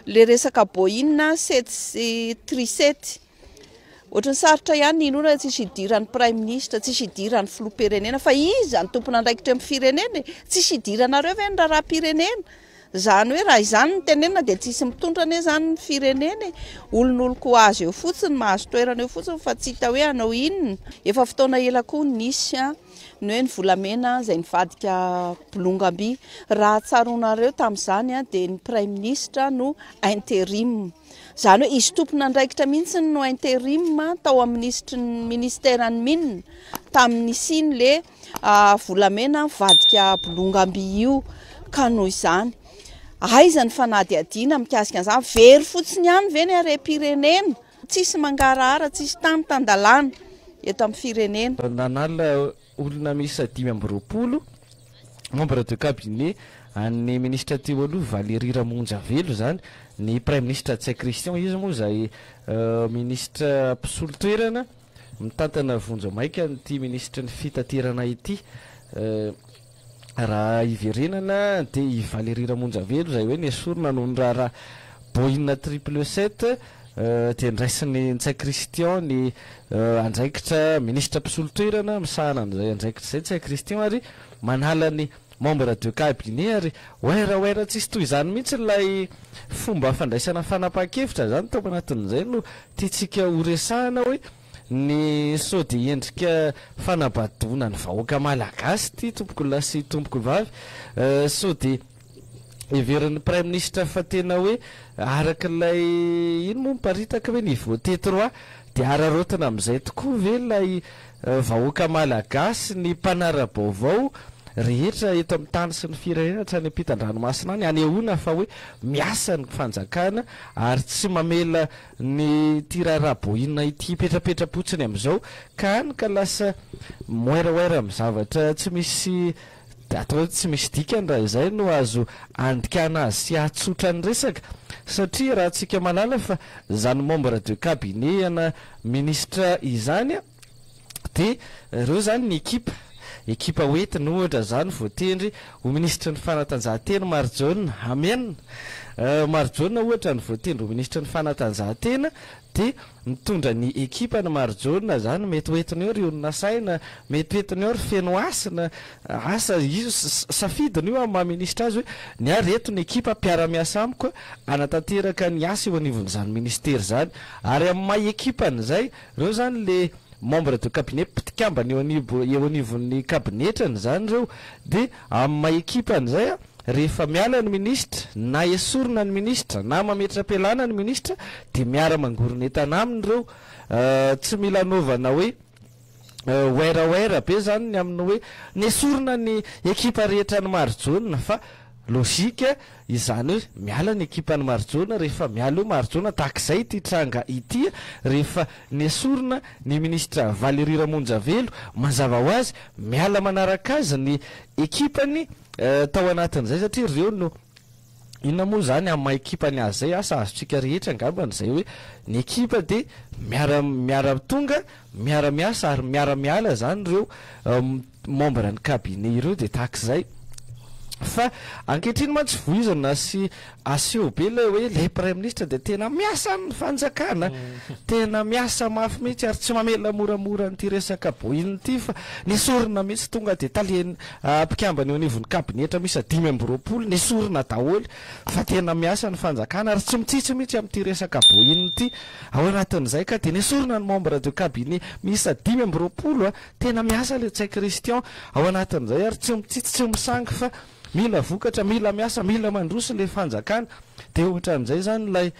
Le resaka Boeing 737. Ohatran'ny sarotra ihany ny inoana hoe tsisy idiran'ny praiminisitra, tsisy idiran'ny filoham-pirenena fa iza no tompon'andraikitra amin'ny firenena e? Tsisy idiranareo ve ny raharaham-pirenena? Izany hoe raha izany no tenenina dia tsisy mitondra anie izany ny firenena e! Olon'olon-ko azy eo fotsiny, mahazo toerana eo fotsiny fa tsy hita hoe hanao inona. Efa fotoana ela koa nisy ny hoe ny volamena izay nivadika bolongam-by. Raha tsaroanareo tamin'izany dia ny praiminisitra no interim. Izany hoe izy tompon'andraikitra mihitsy no interim tao amin'ny minisitry ny ministeran'ny mines tamin'ny nisian'ilay volamena mivadika bolongam-by io ka noho izany aiza ny fanadihadiana mikasika an'izany? Very fotsiny ihany ve ny harem-pirenena? Tsisy mangarahara, tsisy tany tan-dalàna eto amin'ny firenena. Nanala olona miisa 25, membre de cabinet an'ny minisitra teo aloha Valérie Ramonjavelo izany, ny praiminisitra Ntsay Christian, izy moa izay minisitra mpisolo toerana. Mitantana vonjimaika an'ity minisitry ny fitaterana ity. Raha hiverenana dia i Valérie Ramonjavelo izay hoe nesorina noho ny raharaha Boeing triple sept dia ndraisin'i Ntsay Christian ny andraikitra minisitra mpisolo toerana misahana an'izay andraikitra izay Ntsay Christian ary manala ny membre de cabinet ary oera oera tsisy toy izany mihitsy ilay fomba fandraisana fanapahan-kevitra izany tao anatin'izay no tiantsika ho resahana hoe ny sao dia endrika fanabadoana ny vahoaka malagasy ity tompoko lahy sy tompoko vavy sao dia heverin'ny praiminisitra fa tena hoe araka ilay ino moa miparitaka hoe niveau T3 dia araraotina amin'izay tokoa ve ilay vahoaka malagasy ny mpanara-baovao rehetra eto amin'ny tany sy ny firenena hatrany ampitan-dranomasina any hanehoana fa hoe miasa ny fanjakana ary tsy mamela ny ity raharaha Boeing ity hipetrapetra-potsiny amin'izao ka hany ka lasa moeraoera amin'ny zavatra tsy misy atao hoe tsy misy dikany raha izay no azo andikana azy sy ahatsotra ny resaka satria raha tsika mahalala fa izany membre de cabinet ana ministra izany dia ireo izany ny ekipa ekipa hoentina ohatra izany voatendry ho minisitry ny fanatanjahantena Marijaona amen Marijaona ohatra ny voatendry ho minisitry ny fanatanjahantena dia mitondra ny ekipa ny Marijaona izany mety hoentiny eo ry olona saina mety hoentiny eo ry feno hasina asa izy safidiny io amin'ny maha minisitra azy hoe ny ahy reto ny ekipa mpiara-miasa amiko hanatanteraka ny asa eo anivon'izany ministera izany ary amin'ny maha ekipany izay ireo izany le membre de cabinet mpikambana eo anivo eo anivon'ny kabinetrany izany ireo dia amin'ny maha ekipany izay a rehefa miala ny minisitra na esorina ny minisitra na mametra-pialana ny minisitra dia miara-mangorona entana aminy ireo tsy mila anaovana hoe oera oera be izany ny amin'ny hoe nesorina ny ekipa rehetra ny Marijaona fa logique izany hoe miala ny ekipa ny Marijaona rehefa miala eo Marijaona tahaka izay ity tranga ity rehefa nesorina ny minisitra Valérie Ramonjavelo mazava ho azy miala manaraka azy ny ekipany tao anatin'izay satria ireo no inona moa izany amin'ny maha ekipany azy izay asa azontsika rehetra angambany izay hoe ny ekipa dia miara miara tonga miara miasa ary miara miala izany ireo membre ny cabinet ireo dia tahaka izay fa ankehitriny mantsy voizina sy aseho be ilay hoe ilay praiminisitra dia tena miasa ny fanjakana tena miasa mafy mihitsy ary tsy mamela moramora an'ity resaka Boeing ity fa nesorina mihitsy tonga dia talen mpikambana eo anivon'ny kabinetra miisa 25 nesorina daholo fa tena miasa ny fanjakana ary tsy mitsitsy mihitsy amin'ity resaka Boeing ity ao anatin'izay ka dia nesorina ny membre de cabinet miisa 25 a tena miasa ilay Ntsay Christian ao anatin'izay ary tsy mitsitsy tsy misangy fa mila vokatra mila miasa mila mandroso ilay fanjakana dia ohatran'izay izany ilay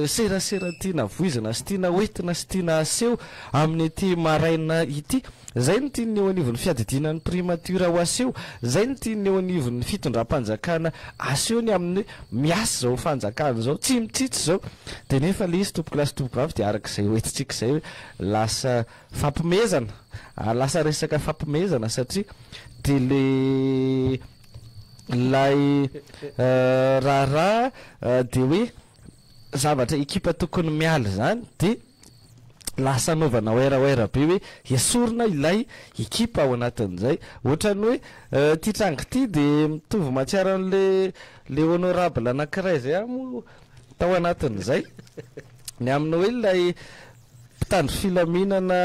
serasera tiana voizina sy tiana hoentina sy tiana aseho amin'ity maraina ity izay no tian'ny eo anivon'ny fiadidiana ny primature ho aseho izay no tian'ny eo anivon'ny fitondram-panjakana aseho ny amin'ny miasa izao fanjakana izao tsy mitsitsy izao dia nefa ilay izy tompoko lahy sy tompoko vavy dia araka izay hoentintsika izay hoe lasa fampimezana lasa resaka fampimezana satria dia le ilay raharaha dia hoe zavatra ekipa tokony miala izany dia lasa anaovana oeraoera be hoe esorina ilay ekipa ao anatin'izay ohatran'ny hoe ity tranga ity dia mitovy mahatsiaro an'le Le honorable anankiray zay aho moa tao anatin'izay, ny amin'ny hoe ilay mpitandro filaminana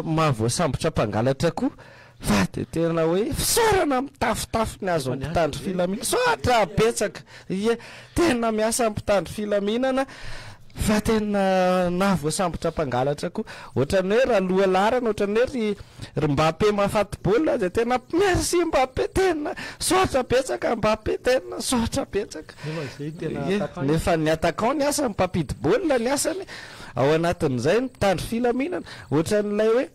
mahavoasambotra mpangalatra koa fa dia tena hoe fisaorana mitafotafo ny azon'ny mpitandro filaminana, misaotra betsaka, ie, tena miasa ny mpitandro filaminana fa tena nahavoasambotra mpangalatra koa, ohatran'ny hoe raha loha laharana ohatran'ny hoe ry ry Mbappé mahafaty baolina dia tena merci Mbappé, tena misaotra betsaka Mbappé, tena misaotra betsaka, ie, nefa ny attaquant ny asany, mpampidi-baolina ny asany, ao anatin'izay ny mpitandro filaminana, ohatran'ilay hoe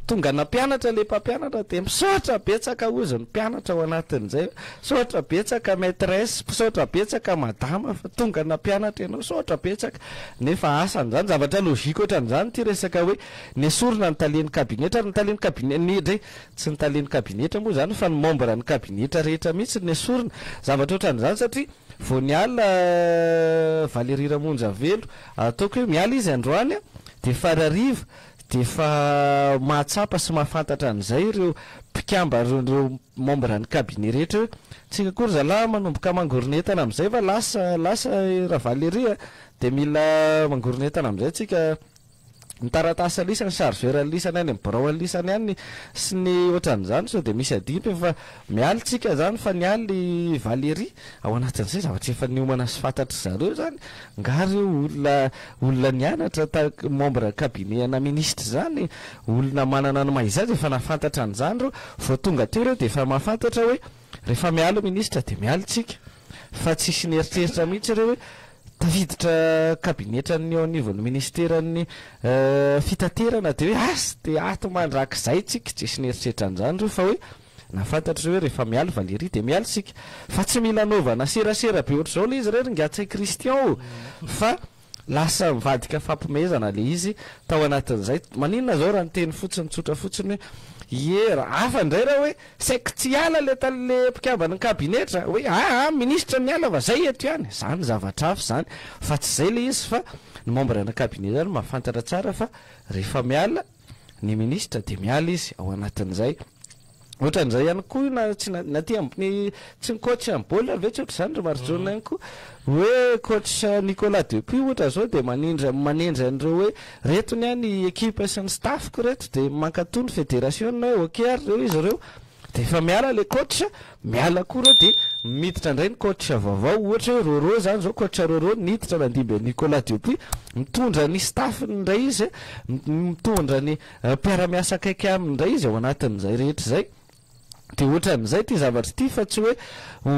tonga nampianatra ilay mpampianatra dia misaotra betsaka hozy ny mpianatra ao anatin'izay, misaotra betsaka maitresse, misaotra betsaka madama fa tonga nampianatra ianao, misaotra betsaka, nefa asany izany, zavatra logique ohatran'izany ity resaka hoe nesorina ny talen'ny kabinetra ary ny talen'ny kabine, ny ndray tsy ny talen'ny kabinetra moa izany fa ny membre ny kabinetra rehetra mihitsy no nesorina, zavatra ohatran'izany satria vao niala Valérie Ramonjavelo, ataoko hoe miala izy androany dia farariva Dia efa mahatsapa sy mahafantatra an'izay ireo mpikambana ireo membre ny cabinet rehetra hoe tsika koa ry zalahy manomboka mangorona entana amin'izay fa lasa lasa i Ravalery a! dia mila mangorona entana amin'izay tsika ny taratasy alisany, chargeur alisany any amin'ny birao alisany any sy ny ohatran'izany sao dia misy adino fa miala tsika zany fa niala i Valérie ao anatin'izay zavatra efa niomana sy fantatry zareo zany Nga reo olona olona nianatra ta membre cabinet ana ministre zany olona manana ny maha izy azy efa nahafantatra an'izany reo vao tonga teo reo de efa mahafantatra hoe rehefa miala ministre de miala tsika fa tsisy nieritreritra mihitsy reo hoe tafiditra kabinetran'ny eo anivon'ny ministeran'ny fitaterana de hoe as de ato mandrakizay tsika tsisy nieritreritra an'izany reo fa hoe Na fantatr'ireo hoe rehefa miala Valérie dia miala isika. Fa tsy mila anaovana serasera be ohatr'izao ilay izy re ry Ntsay Christian ô! Fa lasa mivadika fampimehezana ilay izy tao anatin'izay. Maninona izao raha niteny fotsiny tsotra fotsiny hoe ie, hafa indray raha hoe saiky tsy hiala ilay tale mpikambana ny kabinetra hoe aa minisitra miala fa zay eto ihany. Izany zavatra hafa izany fa tsy izay ilay izy fa ny membre ny cabinet izany mahafantatra tsara fa rehefa miala ny minisitra dia miala izy ao anatin'izay. Ohatran'izay ihany koa na tsy na aty ambony tsy ny coach amin'ny baolina ve tsy ohatr'izany ry Marijaona ihany koa hoe coach Nicolas Dupuis ohatra izao dia manindry manendry an'ireo hoe reto ny ahy ny ekipa sy ny staff-ko reto dia mankato ny federasiona hoe ok ary ireo izy ireo Dia efa miala ilay coach, miala koa ireo dia miditra indray ny coach vaovao, ohatra hoe Roro izany izao, coach Roro niditra nandimby an'i Nicolas Dupuis, mitondra ny staff-ny indray izy, mitondra ny mpiara-miasa akaiky aminy indray izy ao anatin'izay rehetra izay. Dia ohatran'izay ity zavatra ity fa tsy hoe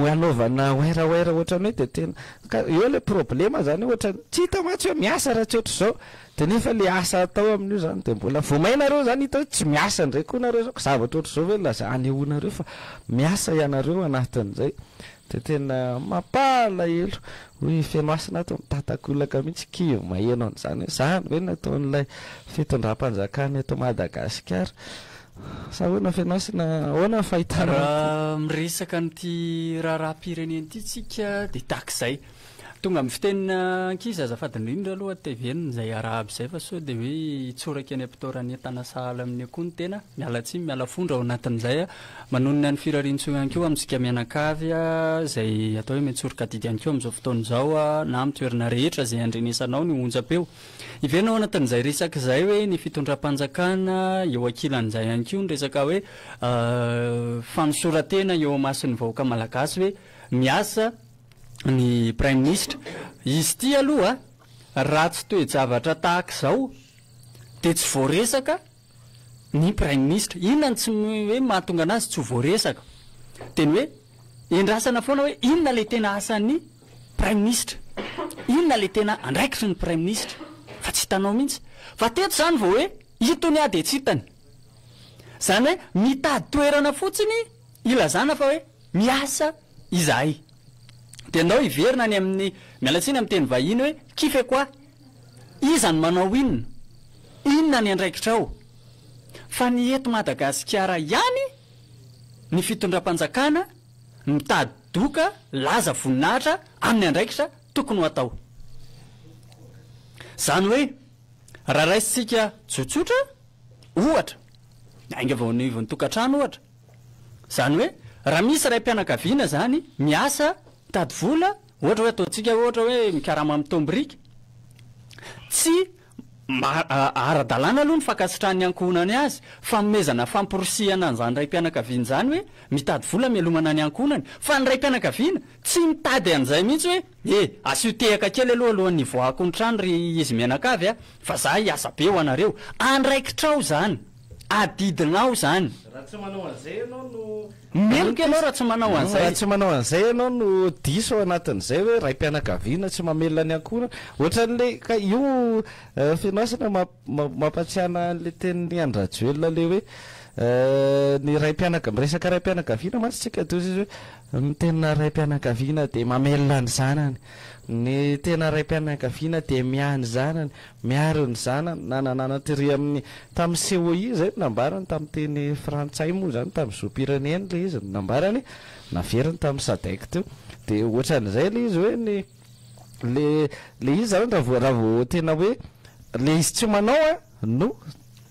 hanaovana waira-waira ohatran'ny hoe dia tena, ka eo ilay problema izany hoe ohatran'ny tsy hita mantsy hoe miasa raha tsy ohatr'izao. Dia nefa le asa atao amin'io zany dia mbola vao may nareo zany hita hoe tsy miasa indray koa nareo zao, zavatra ohatr'izao ve laza anehoanareo fa miasa ianareo anatin'izay dia tena mampalahelo hoy i Fenohasina ato mitatakolaka mihitsy kivy maheno an'izany hoe zany ve no ataon'ilay fitondram-panjakana eto Madagasikara sa ahoana Fenohasina ahoana ny fahitanao an'ity? Raha miresaka an'ity raharaham-pirenena ity tsika dia tahak'izay. Tonga amin'ny fitenina ankizy azafady indrindra aloha tvn izay arahaba izay fa sao dia hoe hitsoraka eny am-pitoeran'entana sahala amin'ny akoho ny tena, miala tsiny miala fondro ao anatin'izay a, manonona ny firariantsoa ihany koa amintsika mianakavy izay atao hoe miantsoroka adidy ihany koa amin'izao fotoana izao na amin'ny toerana rehetra izay andrenesanao ny onjam-peo. Hiverina ao anatin'izay resaka izay hoe ny fitondram-panjakana, eo ankilan'izay ihany koa ny resaka hoe fanosoran-tena eo imason'ny vahoaka malagasy hoe miasa ny praiminisitra. Izy ity aloha raha tsy toe-javatra tahaka izao dia tsy voaresaka ny praiminisitra. Inona no tsy hoe mahatonga anazy tsy ho voaresaka? Dia ny hoe endrasana foana hoe inona ilay tena asan'ny praiminisitra? Inona ilay tena andraikitry ny praiminisitra? Fa tsy hitanao mihitsy. Fa teto izany vao hoe itony aho dia tsy hitany. Izany hoe mitady toerana fotsiny ilazana fa hoe Miasa izahay. Dia ndao hiverina any amin'ny, miala tsiny amin'ny teny vahiny hoe, qui fait quoi? Iza no manao inona? Inona ny andraikitrao? Fa ny eto Madagasikara ihany ny fitondram-panjakana mitady doka, laza, voninahitra amin'ny andraikitra tokony ho atao. Izany hoe raha raisintsika tsotsotra, ohatra, miainga avy ao anivon'ny tokantrano ohatra, Izany hoe raha misy raim-pianakaviana izany miasa Mitady vola, ohatra hoe ataontsika ohatra hoe mikarama amin'ny tombirika, tsy ara-dalàna aloha ny fankasitrahan'ny ankohonany azy, fanomezana famporisihana an'izany raim-pianakaviana izany hoe mitady vola hamelomana ny ankohonany, fa ny raim-pianakaviana tsy mitady an'izay mihitsy hoe e, asio tehaka kely aloha alohan'ny hivoahako ny trano ry izy mianakavy a, fa za hiasa be ho anareo. Andraikitrao izany, adidinao izany. Raha tsy manao an'izay ianao no. Meloka ianao raha tsy manao an'izay. Raha tsy manao an'izay ianao no diso ao anatin'izay hoe raim-pianakaviana tsy mamelona ny ankohonana. Ohatran'ilay ka io Fenohasina mampatsiahy an'ilay tenin'i Andry Rajoelina ilay hoe ny raim-pianaka-, miresaka raim-pianakaviana mantsy tsika dia hoy izy hoe ny tena raim-pianakaviana dia mamelona ny zanany, ny tena raim-pianakaviana dia miahy ny zanany, Miaro ny zanany na nanana tery amin'ny tamin'ny COI izay no nambarany tamin'ny teny frantsay moa izany tamin'ny zom-pirenena ilay izy no nambarany naveriny tamin'ny sadec teo dia ohatran'izay ilay izy hoe ny le le izy izany raha vao raha vao tena hoe le izy tsy manao a no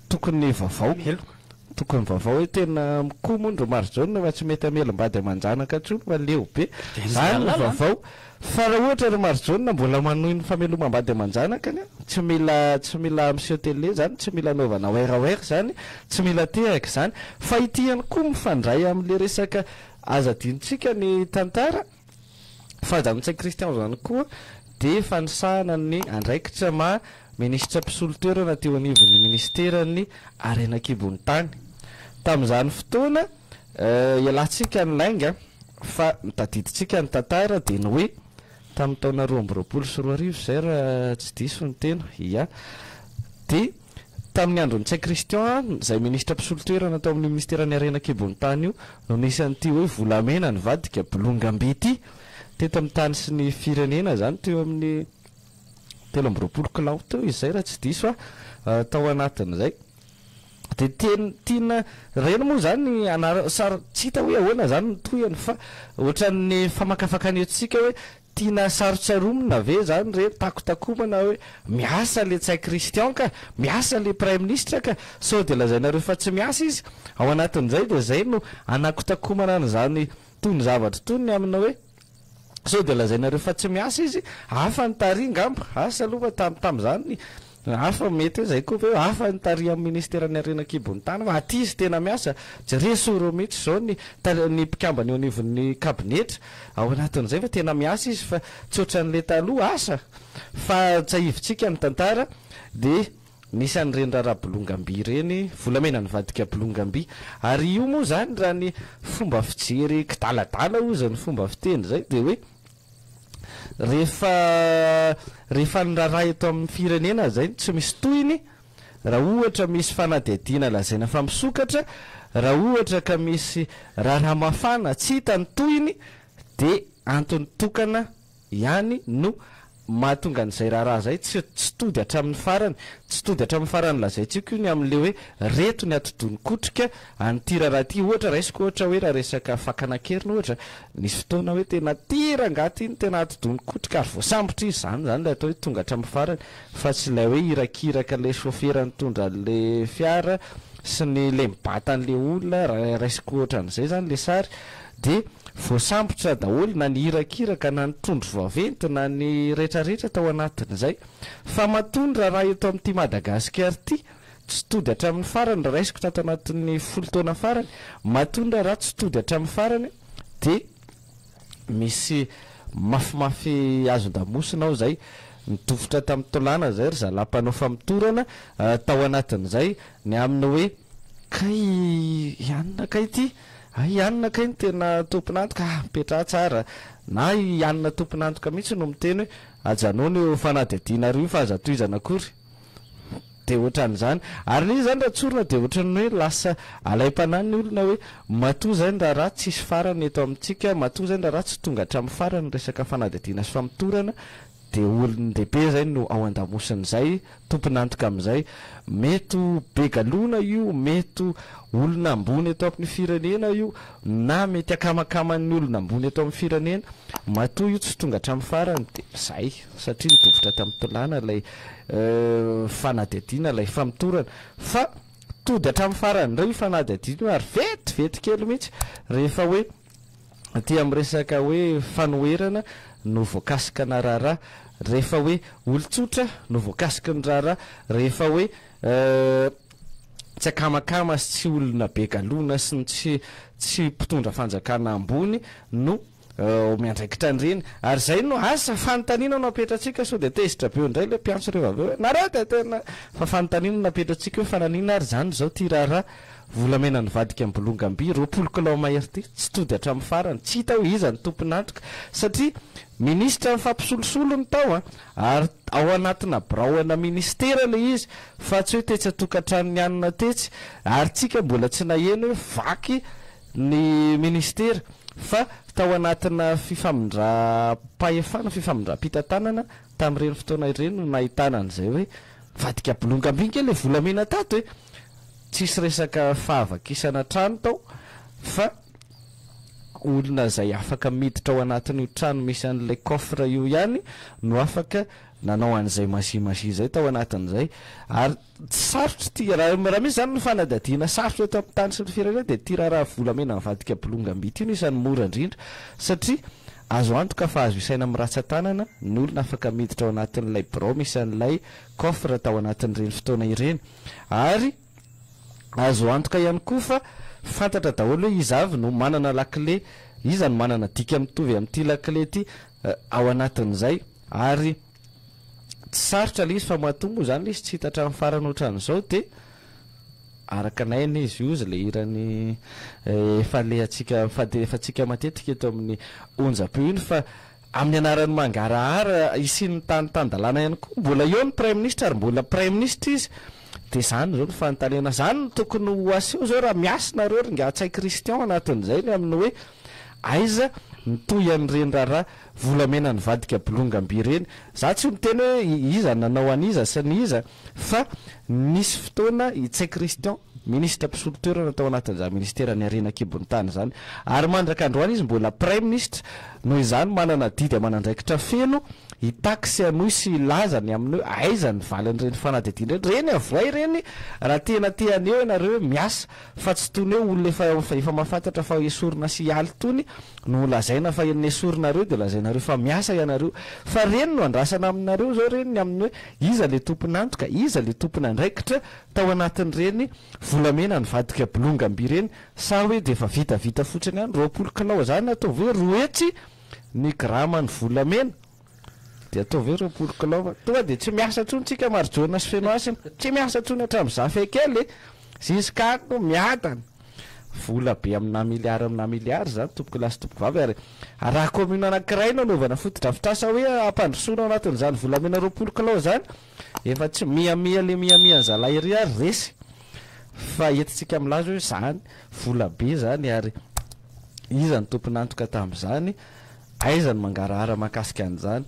tokony vaovao Meloka. Tokony vaovao hoe tena mikoa moa ndry Marijaona fa tsy mety hamelom-bady aman-janaka intsony fa leo be. Zany no vaovao. Fa raha ohatra ry Marijaona mbola manohy ny famelomam-bady aman-janakany, tsy mila tsy mila miseho télé zany, tsy mila anaovana wera wera zany, tsy mila tehaka izany. Fa ity ihany koa mifandray amin'ilay resaka aza adinontsika ny tantara. Fa Ntsay Christian izany koa dia efa nisahana ny andraikitra maha minisitra mpisolo toerana teo anivon'ny minisiteran'ny harena an-kibon'ny tany. Tamin'izany fotoana, ialantsika ny lainga fa ny tadidintsika ny tantara dia ny hoe tamin'ny taona 2022 izay raha tsy diso ny tena, ia, dia Tamin'ny andron'i Ntsay Christian, izay minisitra mpisolo toerana tao amin'io minisiteran'ny harena an-kibon'ny tany io, no nisy an'ity hoe volamena nivadika bolongam-by ity teto amin'ny tany sy ny firenena izany teo amin'ny 23 kilao teo izy izay raha tsy diso aho tao anatin'izay. Dia teny tiana ireny moa izany anara sary tsy hita hoe ahoana izany ny tohiny fa ohatran'ny famakafakana eto isika hoe Tiana sarotsaromina ve zany re takotakomana hoe miasa le Ntsay Christian ka, miasa le Praiminisitra ka, sao dia lazainareo fa tsy miasa izy? Ao anatin'izay dia zay no anakotakomana an'izany tony zavatra itony ny amina hoe sao dia lazainareo fa tsy miasa izy, hafa ny tary ngamba, asa aloha fa tam tam'zany Hafa mety hoe zay koa ve hafa ny tary amin'ny ministeran'ny harena an-kibon'ny tany fa aty izy tena miasa, jereo soro mihitsy izao ny ny mpikambana eo anivon'ny kabinetra ao anatin'izay fa tena miasa izy fa tsy ohatran'ilay taloha, asa fa tsahivitsika ny tantara dia nisy an'ireny raharaha bolongam-by ireny, volamena nivadika bolongam-by ary io moa izany raha ny fomba fijery kidaladala hozy ny fomba fiteny izay dia hoe Rehefa rehefa ny raharaha eto amin'ny firenena izay no tsy misy tohiny, raha ohatra misy fanadihadiana lazaina fa misokatra, raha ohatra ka misy raharaha mafana tsy hita ny tohiny dia antony tokana ihany no mahatonga an'izay raharaha izay tsy tsy tody hatramin'ny farany. Tsy tody hatramin'ny farany lazaintsika io ny amin'ilay hoe reto ny atidoha nikotrika an'ity raharaha ity. Ohatra raisiko ohatra hoe raha resaka fakana an-keriny ohatra, Nisy fotoana hoe tena tia rangahy ity no tena atidoha nikotrika ary voasambotra izy, izany izany ilay atao hoe tonga hatramin'ny farany fa tsy ilay hoe irakiraka ilay chauffeur nitondra an'ilay fiara sy ny ilay mibata an'ilay olona, raha raisiko ohatran'izay izany ilay sary dia voasambotra daholo na ny irakiraka na ny trondro vaventy na ny retraretra tao anatin'izay fa matoa ny raharaha eto amin'ity Madagasikara ity Tsy tody hatramin'ny farany raha raisiko tato anatin'ny 10 taona farany, matoa ny raharaha tsy tody hatramin'ny farany dia misy mafimafy azon-damosina ao izay, nidofotra tamin'ny tolàna izay ry zalahy mpanao famotorana tao anatin'izay ny amin'ny hoe kay i anona kay ity, hay i anona kay no tena tompon'antoka, ah mipetraha tsara, na i anona tompon'antoka mihitsy no miteny hoe ajanòny io fanadihadianareo io fa aza tohizana akory. Dia ohatran'izany. Ary ilay izy izany raha tsorina dia ohatran'ny hoe lasa alaim-panahy ny olona hoe matoa izay ny raharaha tsisy farany eto amintsika, matoa izay ny raharaha tsy tonga hatramin'ny farany ny resaka fanadihadiana sy famotorana dia olon-dehibe izay no ao an-damosin'izay, tompon'antoka amin'izay. Mety ho be galona io, mety ho olona ambony eto amin'ny firenena io, na mety akamakaman'ny olona ambony eto amin'ny firenena. Matoa io tsy tonga hatramin'ny farany dia izay, satria nidofotra tamin'ny tolàna ilay fanadihadiana ilay famotorana fa tody hatramin'ny farany indray io fanadihadiana io ary vetivety kely mihitsy rehefa hoe Aty amin'ny resaka hoe fanoherana no voakasikana raharaha, rehefa hoe olon-tsotra no voakasiky ny raharaha, rehefa hoe tsy akamakama sy tsy olona be galona sy ny tsy tsy mpitondra fanjakana ambony no miandraikitra an'ireny. Ary izay no asa fanontaniana no apetratsika sao dia tezitra be eo indray ilay mpiantso rehefa avy eo hoe nareo dia tena fa fanontaniana no apetratsika hoe fa naninona ary izany izao ity raharaha Volamena nivadika am-bolongam-by, 20 kilao mahery ity, tsy tody hatramin'ny farany, tsy hita hoe iza no tompon'antoka, satria minisitra mifampisolosolo ny tao an, ary ao anatina birao ana ministera ilay izy, fa tsy hoe tetsy an-tokantranon'ny anona tetsy, ary tsika mbola tsy naheno hoe vaky ny ministera, fa tao anatina fifamindram-pahefana, fifamindram-pitantanana tamin'ireny fotoana ireny no nahitana an'izay hoe nivadika bolongam-by ange ilay volamena tato e! Tsisy resaka fahavakisana trano tao fa olona izay afaka miditra ao anatin'io trano misy an'ilay coffre io ihany no afaka nanao an'izay magie magie izay tao anatin'izay ary tsy sarotra ity raha raha misy izany ny fanadihadiana sarotra eto amin'ny tany sy ny firenena dia ity raharaha volamena mivadika bolongam-by ity no isan'ny mora indrindra satria azo antoka fa azo isaina amin'ny ratsan-tanana ny olona afaka miditra ao anatin'ilay birao misy an'ilay coffre tao anatin'ireny fotoana ireny. Ary azo antoka ihany koa fa fantatra daholo hoe iza avy no manana lakile, iza no manana dika mitovy amin'ity lakile ity ao anatin'izay. Ary tsy sarotra ilay izy fa matoa moa izany ilay izy tsy hita hatramin'ny farany ohatran'izao dia araka anay anie izy io ilay hiran'ny efa alehantsika, fandefantsika matetika eto amin'ny onjam-peo iny fa Amin'ny anaran'ny mangarahara hisian'ny tany tan-dalàna ihany koa, mbola eo ny praiminisitra ary mbola praiminisitra izy, dia izany izao no fanontaniana, izany no tokony ho aseho izao raha miasa nareo ry ingahy Ntsay Christian anatin'izay ny amin'ny hoe aiza ny tohy an'ireny raharaha volamena nivadika bolongam-by ireny, za tsy miteny hoe iza nanao an'iza sy ny iza fa nisy fotoana i Ntsay Christian Minisitra mpisolo toerana tao anatin'izany ministeran'ny harena an-kibon'ny tany izany ary mandraka androany izy mbola praiminisitra, noho izany manana adidy aman'andraikitra feno hitaky sy hanohy sy hilaza ny amin'ny hoe aiza ny valin'ireny fanadihadiana ireny, ireny avoay ireny raha tena te haneho ianareo hoe miasa fa tsy toy ny hoe olona efa efa mahafantatra fa esorina sy hiala itony no lazaina fa nesorinareo dia lazainareo fa miasa ianareo fa ireny no andrasana aminareo izao ireny ny amin'ny hoe iza ilay tompon'antoka, iza ilay tompon'andraikitra Tao anatin'ireny volamena nivadika bolongam-by ireny sa hoe dia efa vitavita fotsiny ihany, 20 kilao izany ataovy hoe 200 ny graman'ny volamena dia ataovy hoe 20 kilao fa tonga dia tsy miasa intsony tsika Marijaona sy Fenohasina, tsy miasa intsony hatramin'ny Zafiakely e! Jusqu'à no miadana. Vola be amina miliara amina miliara izany tompokolahy sy tompokovavy ary raha commune anankiray no anaovana fotodrafitrasa hoe hampandrosoana ao anatin'izany volamena 20 kilao izany Efa tsy mihamia le mihamia zalahy ery ary resy fa entintsika milaza hoe zany vola be zany ary iza no tompon'antoka tamin'izany, aiza no mangarahara mahakasika an'izany,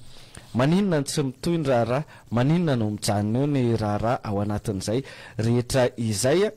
maninona no tsy mitohy ny raharaha, maninona no mijanona eo ny raharaha ao anatin'izay rehetra izay.